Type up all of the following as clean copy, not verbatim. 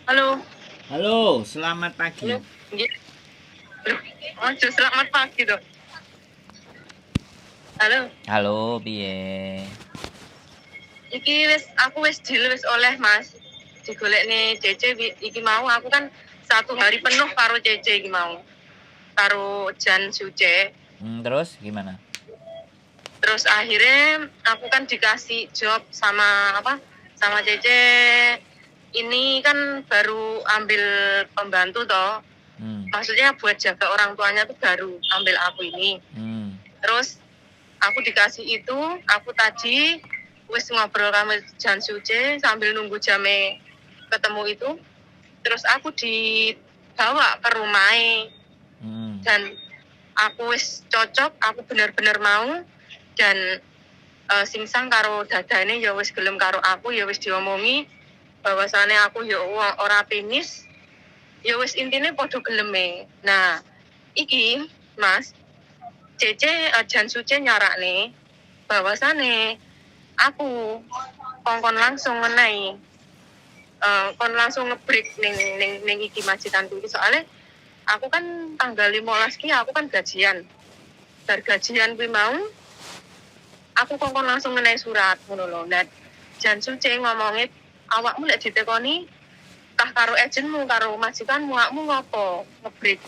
Halo. Halo, selamat pagi. Halo. Nggih. Loh, ojo selamat pagi toh. Halo. Halo, piye? Iki wis, aku wis deal, wis oleh, Mas. Digolekne Cece iki mau aku kan satu hari penuh karo Cece iki mau. Karo Jan Suce. Terus gimana? Terus akhirnya aku kan dikasih job sama apa? Sama Cece ini kan baru ambil pembantu toh. Maksudnya buat jaga orang tuanya tuh baru ambil aku ini. Terus aku dikasih itu, aku tadi wis ngobrol sama Jan Suce sambil nunggu jame ketemu itu. Terus aku dibawa ke rumahnya dan aku wis cocok, aku bener-bener mau dan singsang karo dadane ya wis gelem karo aku, ya wis diomongi bahwasannya aku ya wong ora penis, ya wis intine padha geleme. Nah, iki, Mas, Cece, Jan Suce nyarakne bahwasane aku kongkon langsung ngenai kon langsung ngebreak ning ning ning iki majikanku iki, soalnya aku kan tanggal 15 ki aku kan gajian. Bar gajian kuwi mau aku kongkon langsung ngenai surat ngono lho. Nah, Jan Suce ngomongnya awakmu lek ditekoni kah karo agenmu, karo majikanmu, awakmu ngopo ngebreak,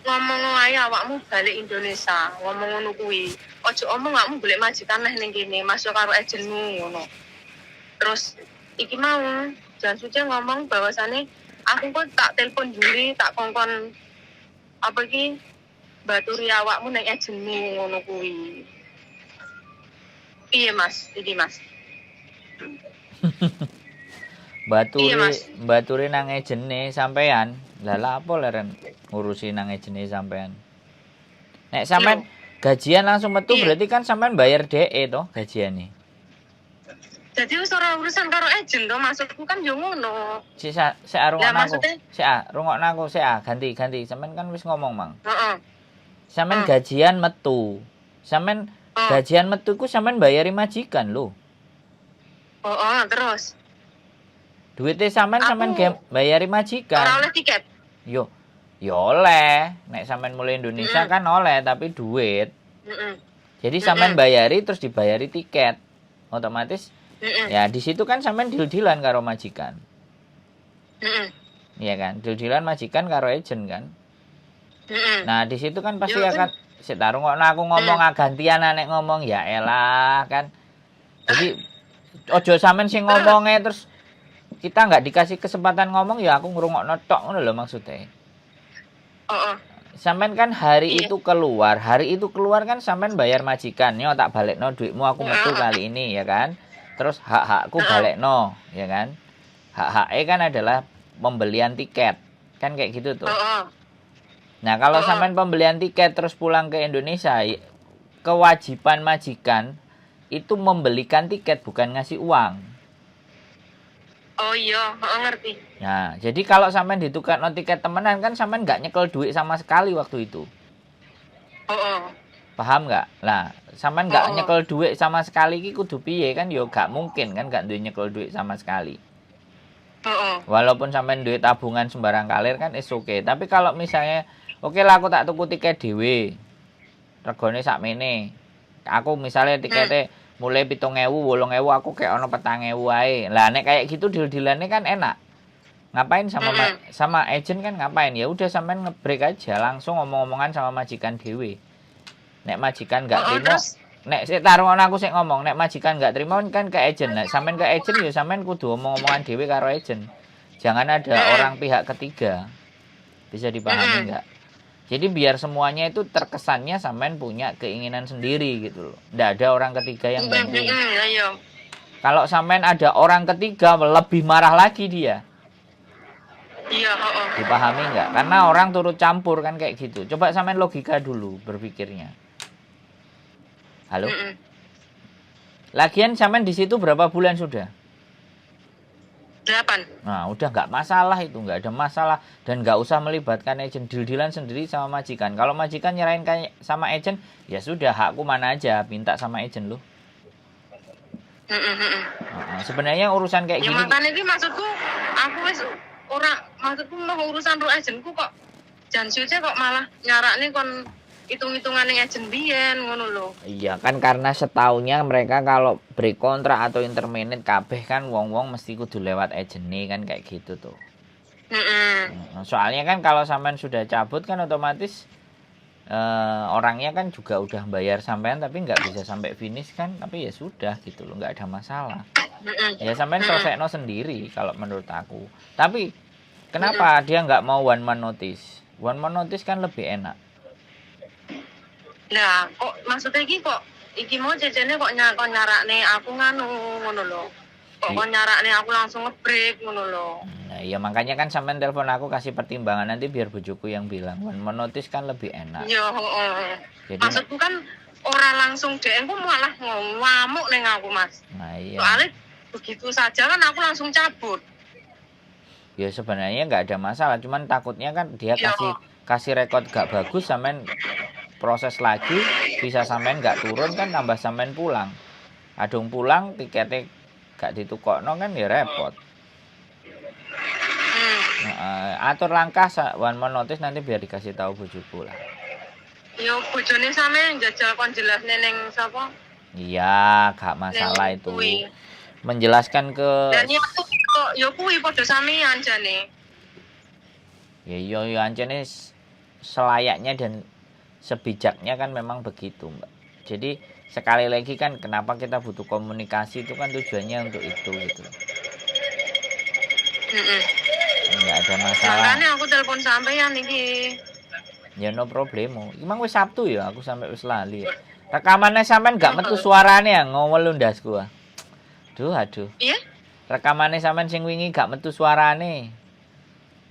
ngomong ae awakmu balik Indonesia, ngomong ngono kuwi. Ojo omong awakmu golek majikan neh ning kene, masuk karo agenmu ngono. Terus iki mau Jan Suce ngomong bahwasannya aku kok tak telepon juri, tak kongkon apa iki baturi awakmu ning agenmu ngono kuwi. Piye, Mas, iki, Mas? Baturi. Iya, Mas. Baturi nang ejene sampean. Lah, lah apa leren ngurusi nang ejene sampean? Nek sampean gajian langsung metu berarti kan sampean bayar DE toh gajiane. Jadi wis ora urusan karo agent to, maksudku kan yo ngono. Si sa sik ah, Lah, rungokno aku. Maksudnya? Sik ah, rungokno aku sik ah, ganti ganti. Sampean kan wis ngomong mang. Sampean gajian metu. Sampean gajian metu ku sampean bayari majikan lho. Oh, terus Duitnya sampean sampean Aku bayari majikan. Ora oleh tiket. Yo, yo oleh. Nek sampean mulai Indonesia kan oleh, tapi duit. Jadi sampean bayari terus dibayari tiket. Otomatis ya di situ kan sampean deal-dealan karo majikan. Iya kan? Deal-dealan majikan karo agent kan. Nah, di situ kan pasti Yo, kan. Akan sik ta, rungokno aku ngomong ah, gantian ah, nek ngomong ya elah kan. Jadi ojo sampean sing ngomongnya terus kita nggak dikasih kesempatan ngomong, ya aku ngrungokno tok ngono lho maksudnya. Oh. Sampean kan hari itu keluar, hari itu keluar kan sampean bayar majikan, yo tak balikno duitmu, aku metu kali ini, ya kan. Terus hak-hakku balikno, ya kan. Hak-haknya kan adalah pembelian tiket. Kan kayak gitu tuh. Nah, kalau sampean pembelian tiket terus pulang ke Indonesia, kewajiban majikan itu membelikan tiket, bukan ngasih uang. Oh iya, oh, ngerti. Nah, jadi kalau sampean ditukarno tiket temenan kan sampean nggak nyekel duit sama sekali waktu itu. Oh. Paham nggak? Nah, sampean nggak Oh. nyekel duit sama sekali iki kudu piye kan? Yo gak mungkin kan nggak duwe nyekel duit sama sekali. Oh. Walaupun sampean duit tabungan sembarang kalir kan is oke. Tapi kalau misalnya oke lah, aku tak tuku tiket dhewe. Regane sakmene. Aku misalnya tiketnya mulai 7.000, 8.000, aku kayak ono 4.000 ae. Lah, nek kayak gitu deal-dealannya kan enak. Ngapain sama sama agent kan ngapain? Ya udah, sampean ngebreak aja langsung ngomong-ngomongan sama majikan dhewe. Nek majikan nggak Oh, terima, terus nek sik taruhan aku sik ngomong, nek majikan nggak terima kan ke agent. Nek sampean ke agent ya sampean kudu omong-omongan dhewe karo agent. Jangan ada orang pihak ketiga. Bisa dipahami nggak? Jadi biar semuanya itu terkesannya sampean punya keinginan sendiri gitu loh. Nggak ada orang ketiga yang bantuin. Iya. Kalau sampean ada orang ketiga lebih marah lagi dia. Iya, oh. Dipahami nggak? Karena orang turut campur kan kayak gitu. Coba sampean logika dulu berpikirnya. Halo? Lagian sampean di situ berapa bulan sudah? 8. Nah, udah nggak masalah itu, nggak ada masalah dan nggak usah melibatkan agent, deal-dealan sendiri sama majikan. Kalau majikan nyerahin kayak sama agent, ya sudah, hakku mana aja, minta sama agent loh. Heeh, sebenarnya urusan kayak Ya gini makanya ini maksudku aku wis Ora, maksudku mau urusan ro agentku kok Jan Suce kok malah nyarakne kon hitung-hitungan yang agent biyen ngono lho. Iya kan, karena setaunya mereka kalau break kontrak atau interminate kabeh kan wong-wong mesti kudu lewat agent kan kayak gitu tuh. Soalnya kan kalau sampean sudah cabut kan otomatis orangnya kan juga udah bayar sampean tapi nggak bisa sampai finish kan, tapi ya sudah gitu loh, nggak ada masalah. Ya sampean selesaikan sendiri kalau menurut aku. Tapi kenapa dia nggak mau one month notice? One month notice kan lebih enak. Lah, kok maksudnya iki kok iki mau cecene kok kok nyarakne aku nganu ngono lho. Kok kok nyarakne aku langsung ngebreak ngono lho. Nah, ya makanya kan sampean telepon aku kasih pertimbangan, nanti biar bojoku yang bilang. One month notice kan lebih enak. Yo, heeh. Jadi Maksudku kan ora langsung DM ku malah ngamuk ning aku, Mas. Nah, iya. Soalnya begitu saja kan aku langsung cabut. Ya sebenarnya nggak ada masalah, cuman takutnya kan dia kasih kasih record gak bagus, sampean proses lagi, bisa sampean nggak turun kan, tambah sampean pulang. Adung pulang tiketnya gak ditukokno kan ya repot. Nah, atur langkah one month notice, nanti biar dikasih tahu bojoku lah. Yo bojone sampean njajal kon jelasne ning sapa? Iya, gak masalah Ning itu. kuwi. Menjelaskan ke Dan ya aku yo yo kuwi padha sampean jane. Ya iya ya ancene selayaknya dan sebijaknya kan memang begitu, Mbak. Jadi sekali lagi kan kenapa kita butuh komunikasi itu kan tujuannya untuk itu gitu. Nggak ada masalah. Makanya aku telepon sampean iki. Ya no problemo. Emang wis Sabtu ya, aku sampai wis lali ya. Rekamannya sampean gak metu suarane ya, ngowel ndasku ah. Aduh, aduh. Iya? Rekamannya sampean sing wingi gak metu suarane.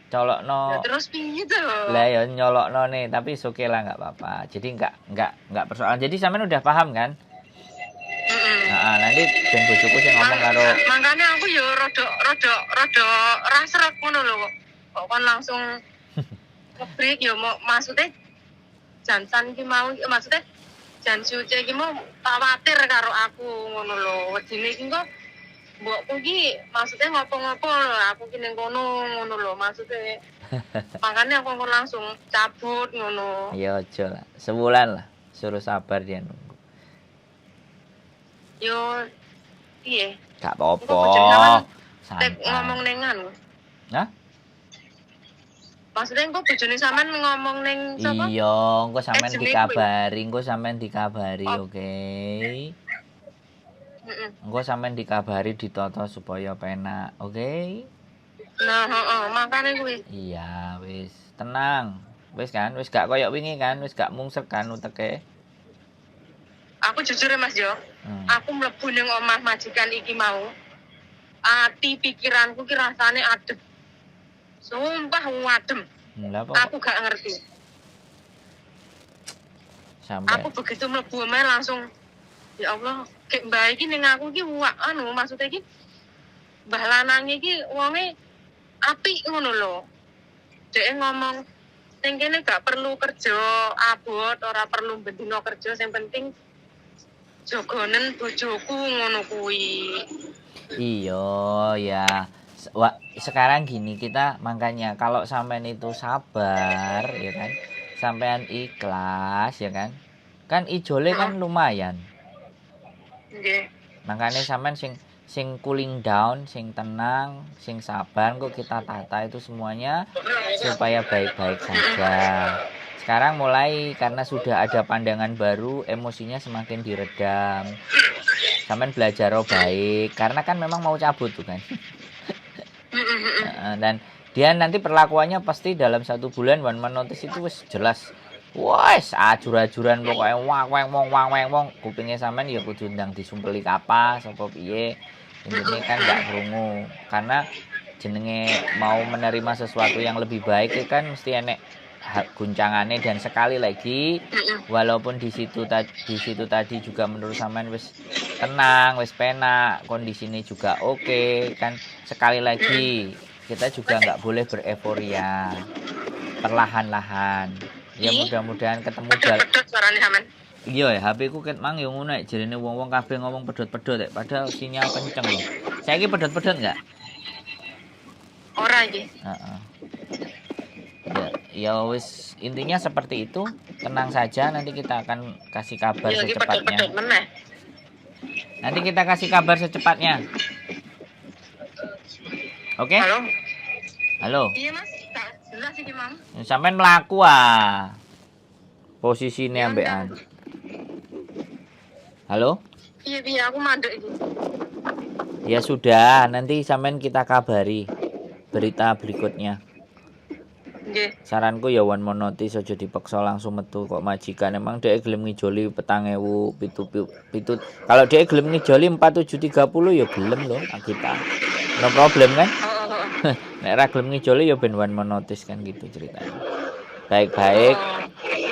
Colokno. Ya, terus piye to? Lah ya nyolokno nih, tapi oke lah, nggak apa-apa. Jadi nggak persoalan. Jadi sampean udah paham kan? Heeh. Nah, nanti ben bojoku sing ngomong karo Makanya aku yo rodok rodok rodok rasrek ngono lho kok. Kok kon langsung ngebreak yo mau maksudnya Jansan ki mau, maksudnya Jan Suce ki mau khawatir karo aku ngono lho. Wedine iki kok mbokku ki maksudnya ngopo-ngopo lho aku ki ning kono ngono lho maksudnya. Makanya aku kok langsung cabut ngono. Ya aja lah. Sebulan lah. Suruh sabar dia nunggu. Yo piye? Gak apa-apa. Engko bojone sampean tek Santai. ngomong ning anu. Hah? Maksudnya engko bojone sampean ngomong ning sapa? Iya, engko sampean Agent kuwi. dikabari, engko sampean dikabari, Oh. oke. Heeh. Engko sampean dikabari, ditoto supaya penak, oke? Nah, heeh, makane kuwi. Iya, wis, tenang. Wis kan, wis gak koyok wingi kan, wis gak mungsek kan uteke. Aku jujur ya, Mas, yo, aku mlebu ning omah majikan iki mau. Ati pikiranku ki rasane adem. Sumpah adem. Lah apa Aku gak ngerti. sampai Aku begitu mlebu omahe langsung ya Allah, kayak mbah iki ning aku ki wak anu maksudnya iki mbah lanang iki wonge apik ngono lho. Dhek ngomong ning kene gak perlu kerja abot, ora perlu bendino kerja, sing penting jogonen bojoku ngono kuwi. Iya ya. Sekarang gini kita makanya kalau sampean itu sabar ya kan, sampean ikhlas ya kan, kan ijole kan lumayan. Nggih. Makanya sampean sing sing cooling down, sing tenang, sing sabar kok kita tata itu semuanya supaya baik-baik saja. Sekarang mulai karena sudah ada pandangan baru, emosinya semakin diredam. Sampean belajar oh baik, karena kan memang mau cabut tuh kan. Heeh, dan dia nanti perlakuannya pasti dalam satu bulan one month notice itu wis jelas. Wes ajur-ajuran pokoknya wang wang wong wang wang wong, kupingnya sampean ya kudu ndang disumpeli kapas apa piye. Intine kan gak krungu karena jenenge mau menerima sesuatu yang lebih baik itu kan mesti enek guncangane. Dan sekali lagi walaupun di situ tadi juga menurut sampean wis tenang, wis penak, kondisinya juga oke kan, sekali lagi kita juga nggak boleh bereforia, perlahan-lahan ya. Ih. Mudah-mudahan ketemu jalan. Pedot-pedot suarane sampean. Iya ya, HP ku ket mang yo ngono nek jarene wong-wong kabeh ngomong pedot-pedot ya, padahal sinyal kenceng loh. Saiki pedot-pedot enggak? Ora iki. Heeh. Ya, ya wis, intinya seperti itu. Tenang saja, nanti kita akan kasih kabar Iya, iki secepatnya. pedhot-pedhot meneh. Nanti kita kasih kabar secepatnya. Oke? Halo. Halo. Iya, Mas, tak jelas iki, Mam. Sampean mlaku ah. Posisine Ya, ambekan. Halo? Iya, piye, aku mandek iki. Ya sudah, nanti sampean kita kabari berita berikutnya. Nggih. Saranku ya one month notice, aja dipaksa langsung metu kok majikan. Emang dia gelem ngijoli 4000, pitu pitu. Kalau dia gelem ngijoli 4730 ya gelem loh kita. No problem kan? Oh. Nek ra gelem ngijoli ya ben one month notice kan gitu ceritanya. Baik-baik, Oh.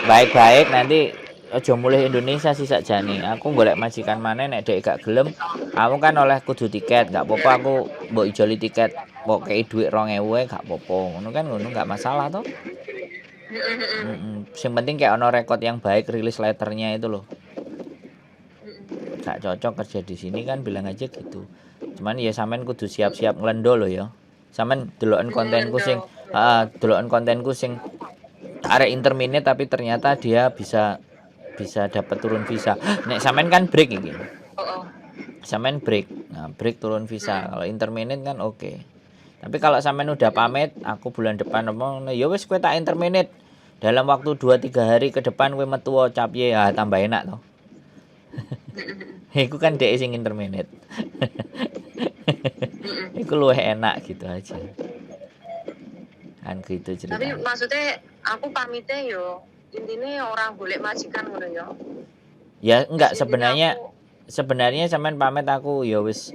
baik-baik, nanti aja mulih Indonesia sih sakjane. Aku golek majikan maneh, nek dek gak gelem, kamu kan oleh kudu tiket, gak apa-apa aku mbok ijoli tiket, mbok kei dhuwit 2000 ae gak apa-apa. Ngono kan, ngono gak masalah toh. Heeh. Sing penting kayak ono record yang baik, release letternya itu loh. Gak cocok kerja di sini kan bilang aja gitu. Cuman ya sampean kudu siap-siap nglendo loh ya. Sampean deloken kontenku sing, heeh, deloken kontenku sing arek interminate tapi ternyata dia bisa bisa dapat turun visa. Nek sampean kan break iki. Oh. Sampean break. Nah, break turun visa. Kalau interminate kan oke. Tapi kalau sampean udah pamit, aku bulan depan ngomong, ya wis kowe tak interminate. Dalam waktu 2 3 hari ke depan kowe metu cap ya tambah enak toh. Iku kan dhek sing interminate. Iku luwih enak gitu aja. Kan gitu Tapi ceritanya. Maksudnya aku pamitnya yo intinya ora golek majikan ngono yo. Ya enggak, Intinya sebenarnya aku- sebenarnya sampean pamit, aku ya wis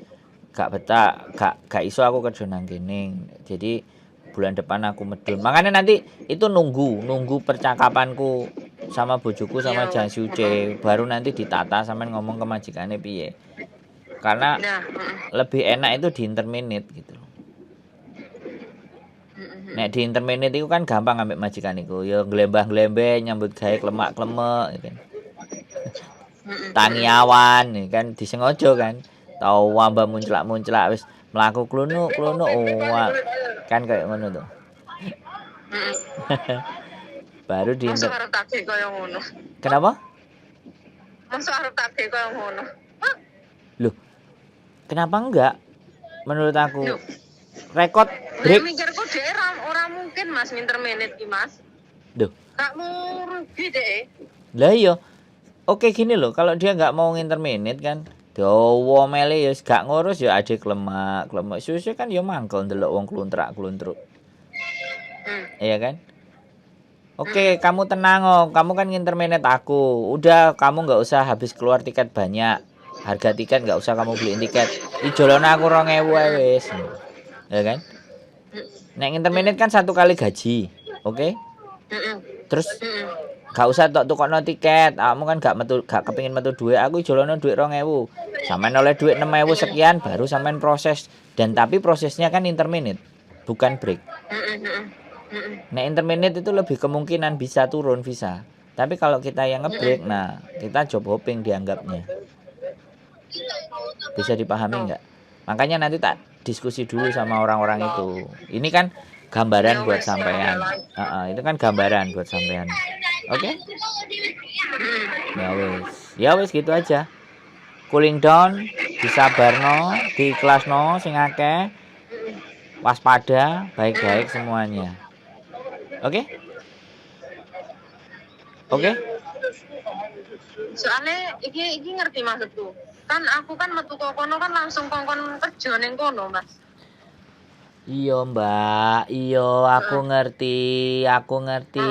gak betah, gak gak iso aku kerja nang kene. Jadi bulan depan aku medun. Makanya nanti itu nunggu, nunggu percakapanku sama bojoku sama Iya. Jang Suce, baru nanti ditata sampean ngomong ke majikannya piye. Karena Nah, heeh. lebih enak itu di interminate gitu loh. Heeh. Nek di interminate itu kan gampang ambek majikan iku. Ya glembah-glembeh nyambut gawe klemak-klemek ya kan. Tangi awan ya kan disengaja kan. Tau wamba munclak-munclak wis mlaku klunuk-klunuk, oh, kan kayak ngono tuh. Baru di Masa arep tak kaya ngono. Kenapa? Masa arep tak kaya ngono. Loh. Kenapa enggak? Menurut aku Loh. rekod Nek break. mikirku dhek ora mungkin, Mas, nginterminate ki, Mas. Duh. Gak mau rugi dhek. Lah iya. Oke gini loh, kalau dia nggak mau nginterminate kan dawa mele ya gak ngurus ya ade klemak, klemek susu kan ya mangkel ndelok wong kluntrak-kluntruk. Iya kan? Oke, kamu tenang oh, kamu kan nginterminate aku. Udah, kamu nggak usah habis keluar tiket banyak. Harga tiket nggak usah kamu beliin tiket. Ijolono aku 2000 ae wis. Ya kan? Nek nginterminate kan satu kali gaji. Oke? Heeh. Terus Heeh. gak usah tok tukokno tiket. Kamu kan gak metu, gak kepengin metu duit, aku ijolono duit 2000. Sampean oleh duit 6000 sekian baru sampean proses, dan tapi prosesnya kan interminate, bukan break. Heeh. Heeh. Heeh. Nah, interminate itu lebih kemungkinan bisa turun visa. Tapi kalau kita yang ngebreak, nah kita job hopping dianggapnya. Bisa dipahami nggak? Makanya nanti tak diskusi dulu sama orang-orang itu. Ini kan gambaran buat sampean. Heeh, itu kan gambaran buat sampean. Oke? Ya wis. Ya wis gitu aja. Cooling down, disabarno, diikhlasno sing akeh. Waspada, baik-baik semuanya. Oke? Oke? Soalnya iki iki ngerti maksudku. Kan aku kan metu kok kono kan langsung kongkon kerja ning kono, Mas. Iya Mbak, iya aku ngerti, aku ngerti.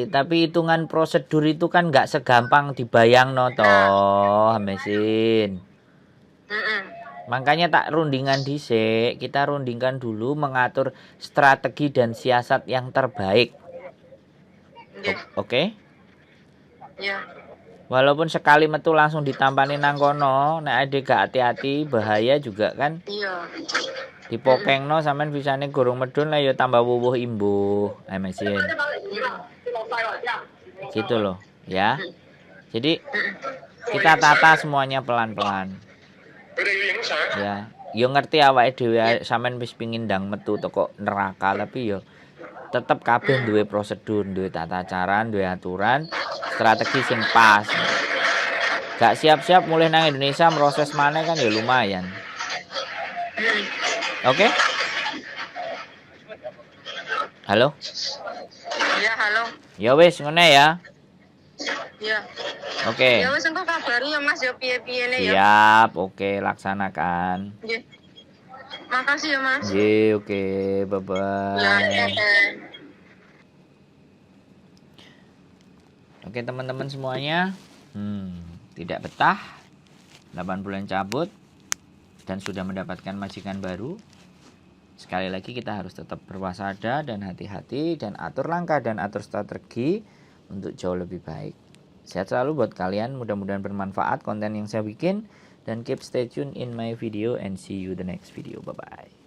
Tapi hitungan prosedur itu kan nggak segampang dibayangno toh, mesin. Makanya tak rundingan dhisik, kita rundingkan dulu mengatur strategi dan siasat yang terbaik. Nggih. Oke? Iya. Walaupun sekali metu langsung ditampani nang kono, nek ade gak hati-hati bahaya juga kan. Iya. Dipokengno sampean visane gorong medun lah ya tambah wuwuh imbuh, mesin. Gitu loh, ya. Jadi kita tata semuanya pelan-pelan. Ya. Yo ngerti awake dhewe sampean wis pingin ndang metu teko neraka, tapi yo tetep kabeh duwe prosedur, duwe tata cara, duwe aturan, strategi sing pas. Gak siap-siap mulih nang Indonesia proses maneh kan ya lumayan. Oke? Halo? Ya, halo. Ya wis ngene ya. Ya. Oke. Ya wis, engko kabari ya, Mas, ya piye-piye ya. Siap, oke, laksanakan. Nggih. Makasih ya, Mas. Nggih, oke, Ya, bye-bye. Dadah. Oke, teman-teman semuanya. Tidak betah. 8 bulan cabut dan sudah mendapatkan majikan baru. Sekali lagi kita harus tetap berwaspada dan hati-hati dan atur langkah dan atur strategi untuk jauh lebih baik. Sehat selalu buat kalian, mudah-mudahan bermanfaat konten yang saya bikin dan keep stay tune in my video and see you the next video. Bye bye.